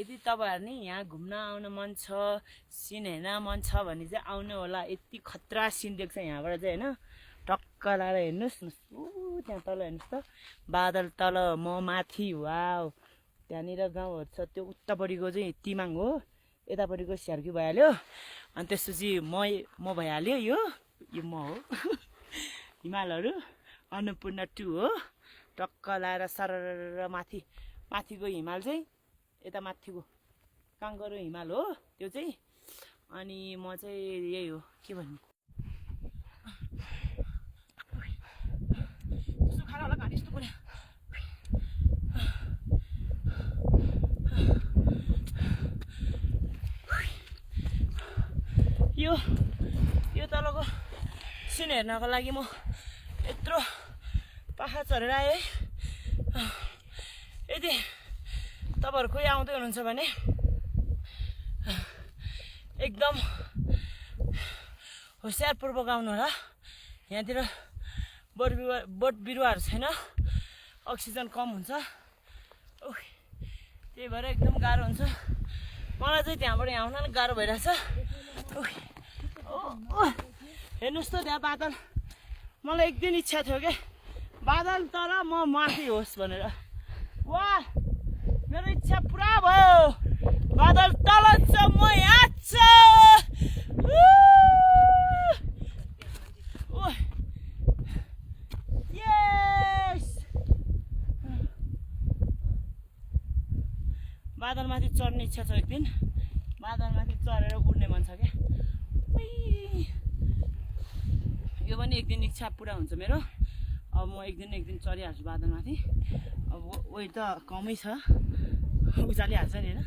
यदि तपाईहरु नि यहाँ घुम्न आउन मन छ सिन हेर्न मन छ भने चाहिँ आउनु होला। यति खतरा सिन देख्छ यहाँबाट चाहिँ हैन। टक्क लाएर हेर्नुस् न त्यहाँ तल हेर्नुस् त बादल तल म माथि वाउ त्यहाँनिर गाउँहरु छ त्यो उतापट्टिको चाहिँ तिमाङ हो यतापट्टिको स्यार्की भइहाल्यो अनि त्यसपछि म भइहाल्यो यो म हो हिमालहरु अन्नपूर्ण 2 हो टक्क लाएर सरर माथिको हिमाल चाहिँ यता माथिको काङ्गरो हिमाल हो त्यो चाहिँ अनि म चाहिँ यही हो के भन्नु त्यसो खाना होला घाँटी यस्तो पर्यो यो तलको सिन हेर्नको लागि म यत्रो पाखा चढेर आएँ है यदि तपाईहरु कोही आउँदै हुनुहुन्छ भने एकदम होशियारपूर्वक आउनु होला। यहाँतिर बोट बिरुवाहरु छैन अक्सिजन कम हुन्छ त्यही भएर एकदम गाह्रो हुन्छ मलाई चाहिँ त्यहाँबाट आउन गाह्रो भइरहेछ। हेर्नुस् त त्यहाँ बादल मलाई एक दिन इच्छा थियो के बादल तर म माथि होस् भनेर वाह मेरो इच्छा पुरा भयो बादल तल छ म यहाँ छु यस बादलमाथि चढ्ने इच्छा छ एक दिन बादलमाथि चढेर उड्ने मन छ के यो पनि एक दिन इच्छा पुरा हुन्छ मेरो। अब म एक दिन चढिहाल्छु बादलमाथि अब वेट त कमै छ उचालिहाल्छ नि हैन।